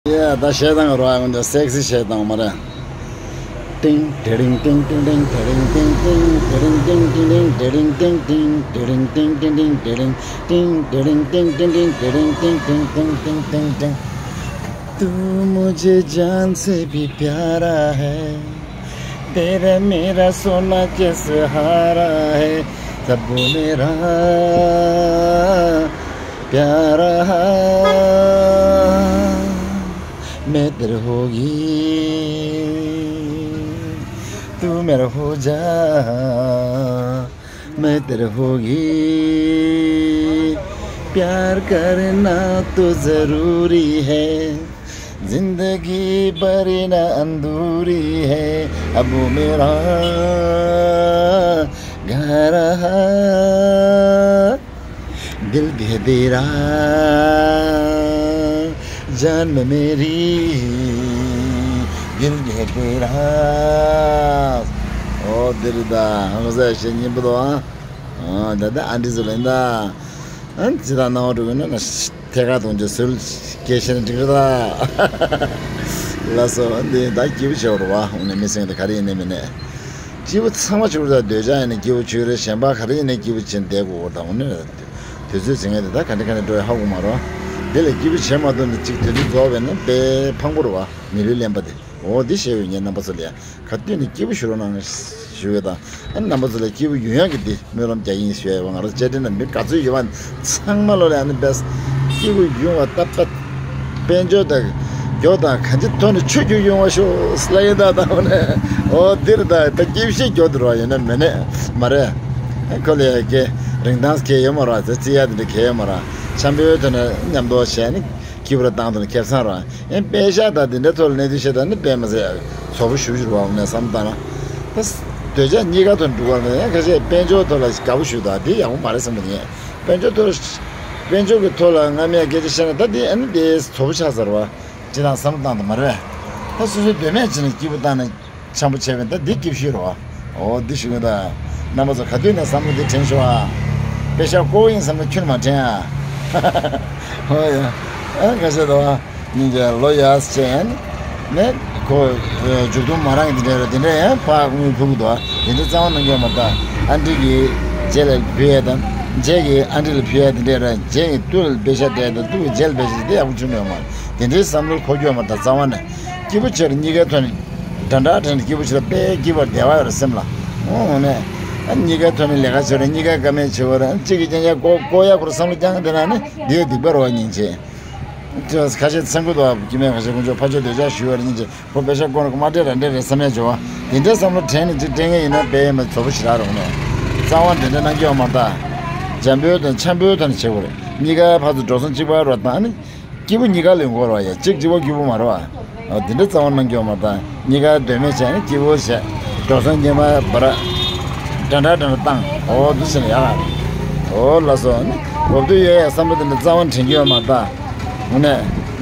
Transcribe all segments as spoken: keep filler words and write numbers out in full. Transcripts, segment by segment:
ཡ། ད་གཞས་བཏང་རོགས། ཡང་འདི་སེག་སི་གཞས་བཏང་མ་རེད། ཏིང་ཏི་རིང་ཏིང་ཏིང་ཏིང་ཏི་རིང་ཏིང་ཏིང་ཏི་རིང་ཏིང་ཏིང་ཏིང་ཏི་རིང་ཏིང་ཏིང་ཏི་རིང་ཏིང་ཏིང་ཏིང་ཏི་རིང་ཏིང་ཏི་རིང་ཏིང་ཏིང་ཏིང་ཏི་རིང་ཏིང་ཏིང་ཏིང་ཏིང་ཏིང་ཏིང་། तू मुझे जान से भी प्यारा है। तेरा मेरा सोना के सहारा है। सब मेरा प्यारा है। मैं तेरे होगी, तू मेरा हो जा। मैं तेरे होगी, प्यार करना तो जरूरी है। जिंदगी भर ना अधूरी है। अब वो मेरा घर है, दिल भी है तेरा, जान में मेरी, दिल भी है तेरा। ཨོ་དེ་རེད་ད། ཧང་སངས་བྱེད་སྙིང་པོ་འདུག་ཨ། ཨ་ད་ད་ཨ་འདྲི་ཟེར་ལེན་ད། ཨ་ཇི་ལྟར་སྣང་བ་འགྲོ་གི་ན་ན། ཐད་ཀར་གཏོང་རྒྱུ་སུལ་སྐད་ཆ་ནི་འགྲིག་རེད་ད། ལགས་སོ། འདི་ད་སྐྱིད་པོ་བྱེད་པ་རེད་བ། འོ་ན་མི་སེང་དེ་ག་རེ་ཡིན་ནའི་མིན་ནའི། སྐྱིད་པོ་ཚང་མ་བྱེད་དགོས་རེད་ད། འདོད་ཆགས་ཡིན་ན་སྐྱིད་པོ་བྱེད་ཀྱི་རེད། གཞན་པ་ག་རེ་ཡིན་ནའི་སྐྱིད་པོ་བྱེད་བསྡད་དགོས་རེད་ད། འོ་ན་དུས་ཚོད་ཟིན་ངེས་དེ་ད་ག་འདྲ་ག་འདྲ་འགྲོ་ཡ་ཧ་གོ་མ་རེད། དེ་ལས་སྐྱིད་པོ་བྱེད་མ་ཐུབ་ན་ཅིག་དུས་ཚོད་རྫོགས་པས་ན་དཔེ་ཕངས་པོ་རེད་བ། མི་ལུས་ལེན་པ་དེ། འོ་འདི་བཤད་ཡོད་ངས་རྣམ་པ་ཚོ་ལ་ཡ། ག་དུས་ནས་སྐྱིད་པོ་བྱེད་རོགས་གནང་ཞུ་ཡོད་དང་། ཨ་རྣམ་པ་ཚོ་ལ་སྐྱིད་པོ་ཡོང་ཡག་གི་འདི་སྨོན་ལམ་རྒྱག་ཡིན་ཞུ་ཡ་ཡོད། ང་རང་བཅས་འདྲ་ན་མི་ག་ཚོད་ཡོད་པ་ཚང་མ་ལོ་ལ་ཨ་ནི་བས་སྐྱིད་པོ་ཡོང་བ་ད་པད། དཔལ་འབྱོར་དང་མགྱོགས་དང་གང་ཅི་ཐོག་ནས་ཆོས་རྒྱུགས་ཡོང་བ་ཤོག་ལ་ཡིན་ད་དང་ནས། འོ་འདིར་ད་ད་སྐྱིད་ཤེས་མགྱོགས་དུ་རོགས་ཡོད་ན་མེད་ནས་མ་རེད། ཁོ་ལ་ཡ་གི་རིན་ཐང་གལ་ཡོད་མ་རེད། ཙི་ཡ་དེ་འདྲ་གལ་ཡོད་མ་རེད། འཆམ་པོའི་ཐོག་ནས་མཉམ་དུ་བྱས་ནས། སྐྱིད་པོ་ར་བཏང་དང་ཁེ་བཟང་ར། ཡང་དཔེ་ཤག་དང་དེ་འདྲའི་ཐོག་ལ་གནས་དུས་བཤད་དང་ནི་དཔེ་མ་ཟད་ཚོགས་པ་ཞུ་ཞུ་བ་འོང་ནས་བསམ་བཏང་ན། ད་འདོད་ཆགས་གཉིས་ཀ་ཐོག་འགྲོ་བ་ན་ཡང་ཁ་ཤས་དཔལ་འབྱོར་ཐོག་ལ་དགའ་པོ་ཞུ་དང་དེ་ཡག་པོ་མ་རེད་བསམ་པ་ཡིན། དཔལ་འབྱོར་ཐོག་དཔལ་འབྱོར་གྱི་ཐོག་ལ་སྔ་མའི་སྐད་ཆ་བཤད་ན་ད་དེ་ཨ་ནི་དེ་ཚོགས་པ་ཆགས་ཚར་བ་ཅི་དང་བསམ་བཏང་དང་མ་རེད། ད་སོ་སོའི་འདོད་མེད་བྱས་ནས་སྐྱིད་པོ་བཏང་ནས། འཆམ་པོ་བྱས་པས་ད་འདི་སྐྱིད་ཤོས་རེད་བ། འོ་འདི་ཞུ་གི་ད། རྣམ་པ་ཚོ་ག་དུས་ནས་བསམ་བློ་འདི་དྲན་ཤོག་ཨ། དཔེ་ཤག་ཀོ་ཡིན་བསམ་ན་ཁྱོན་མ་དྲན་ཨ། ཧོ་ཡ། ཨ་ཁ་ཤས་དོ། སྙིང་རྗེ་ལོ་ཡ་ཟེར་ནས་ཁོ་མཇུག་སྡོམ་མ་རང་གི་འདི་འདྲ་རེད། འདི་འདྲ་ཡང་ཕ་དངུལ་ཕུག་གི་འདུག་ཨ། འདི་འདྲ་རྩ་བ་གནང་རྒྱུ་མ་ད། ཨ་འདྲི་གི་རྗེས་ལ་བུ་ཡ་དང་རྗེས་ཀྱི་ཨ་འདྲི་ལ་བུ་ཡ་འདི་འདྲ་རེད། རྗེས་ཀྱི་ཏུ་ལ་དཔེ་ཤག་འདྲ་དང་ཏུ་གི་རྗེས་ལ་དཔེ་ཤག་འདི་ཡག་པོ་བྱུང་ཡོད་མ་རེད། འདི་འདྲའི་བསམ་བློ་འཁོར་རྒྱུ་མ་ད་རྩ་བ་ནས། སྐྱིད་པོ་བྱས་ར་གཉིས་ཀའི་ཐོག་ནས་འདྲ་འདྲ་དྲན་སྐྱིད་པོ་བྱས་ར་དཔེ་སྐྱིད་པར་བདེ་བ་ཡོད་ར་སེམས་ལ། འོ་ནས་ཨ་གཉིས་ཀའི་ཐོག་ནས་ལས་ཀ་བྱས་ར་གཉིས་ཀ་ཀ་མེད་བྱེད་པ་ར་གཅིག་གིས་ཀྱང་ཡ་ཀོ་ཀོ་ཡ་ཁོར་བསམ་བློ་རྐྱང་དེ་ན་ནི་འདི་ཡ་སྡིག་པ་ར་བ་ཉིན་བྱེད། ཁ་ཤས་ཚང་གི་འདུག་ཨ། སྐྱེ་དམན་ཁ་ཤས་དཀོན་མཆོག་ཕ་ཆོས་འདོད་ཆགས་ཞུ་བ་ར་ཉིན་བྱེད། ཁོ་དཔེ་ཤག་ཀོ་ན་ཀོ་མ་འདྲེ་ར་འདྲེ་རེད་བསམ་ཡ་བྱེད་བ། དེ་འདྲའི་བསམ་བློ་དྲན་ནས་ཅིག་དྲན་ངེས་ཡིན་ན་དཔེ་ཡ་མ་ཚོགས་པ་ཞིག་རག་རོགས་ནས། རྩ་བ་འདི་འདྲ་གནང་རྒྱུ་ཡོད་མ་རེད་ད། འཇམ་པོའི་དང་འཆམ་པོའི་ཐོག་ནས་བྱེད་དགོས་རེད། གཉིས་ཀ་ཕར་ཚུར་འགྲོ་སོང་གཅིག་པ་ར་དང་ནི། སྐྱིད་པོ་གཉིས་ཀ་ལེན་དགོས་ར་ཡ། གཅིག་སྐྱིད་པོ་སྐྱིད་པོ་མ་རེད་བ། འོ་དེ་འདྲ་རྩ་བ་གནང་རྒྱུ་མ་དང་གཉིས་ཀ་འདོད་མེད་བྱས་ནས་སྐྱིད་པོ་བྱས། འགྲོ་སོང་ཉི་མ་བར་འདྲ་འདྲ་འདྲ་འདྲ་བཏང་། འོ་འདི་བྱས་ནས་ཡག་ག། འོ་ལགས་སོ། ནི་གོ་བསྡུར་ཡོད་ཡ་བསམ་བློ་དེ་འདྲ་རྩ་བ་དྲན་རྒྱུ་ཡོད་མ་དང་། འོ་ནས་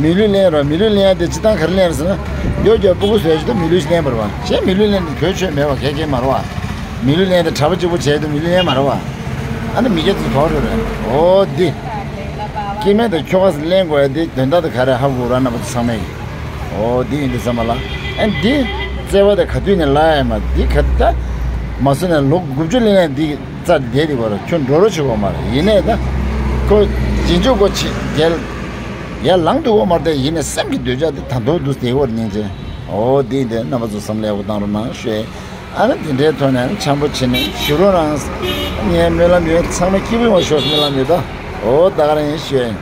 མི་ལུས་ལེན་རོགས། མི་ལུས་ལེན་ཡ་དེ་སྤྱི་བཏང་ག་རེ་ལེན་རེད་ཟེར་ན། ཡོ་རྒྱ་སྤུ་གུ་བཟོས་ཅི་ད་མི་ལུས་ལེན་པ་རེད་བ། གཞན་མི་ལུས་ལེན་དེ་གོས་ཆོད་མེད་བ་གལ་གལ་མ་རེད་བ། མི་ལུས་ལེན་དེ་གྲྭ་པ་གཅིག་པོ་བྱས་དུས་མི་ལུས་ལེན་མ་རེད་བ། ཨ་ནི་མི་སྐྱ་ཚོ་དོགས་རེད་རེད། འོ་འདི། སྐྱེ་དམན་དང་ཁྱོ་ག་ལེན་དགོས་ཡ་འདི་དོན་དག་དེ་ག་རེ་ཧ་གོ་ར་རྣམ་པ་ཚོ་ཚང་མས། འོ་འདི་ཡིན་འདི་ཚང་མ་ལ། ཨ་འདི། བརྩེ་བ་དེ་ག་དུས་ནས་ལ་ཡ་མ་འདི་ག་ད། མ་སོ་ནས་ལོ་དགུ་བཅུ་ལེན་ཡ་འདི་རྩ་བསྡད་དེ་བར་ཁྱོད་འགྲོ་རོགས་བྱེད་དགོས་མ་རེད། ཡིན་ནས་ད། ཁོ་རྗེས་འཇུག་གོ་ཆེ་རྒྱལ། ཡར་ལངས་འདུག་གོ་མ་རེད། ཡིན་ནས་སེམས་ཀྱི་འདོད་ཆགས་དེ་ད་དུང་འདུག་བསྡད་ཡོད་རེད་སྙིང་རྗེ། འོ་འདི་འདི་རྣམ་པ་ཚོ་བསམ་བློ་ཡག་པོ་བཏང་རོགས་གནང་ཞུ། ཨ་ནི་དེ་འདྲའི་ཐོག་ནས་འཆམ་པོ་བྱེད་ནས་བཞུགས་རོགས་གནང་། ངའི་སྨོན་ལམ་ཡོད། ཚང་མ་སྐྱིད་པོ་ཡོང་བ་ཤོག་སྨོན་ལམ་ཡོད་ད། འོ་ད་ག་རང་ཡིན་ཞུ།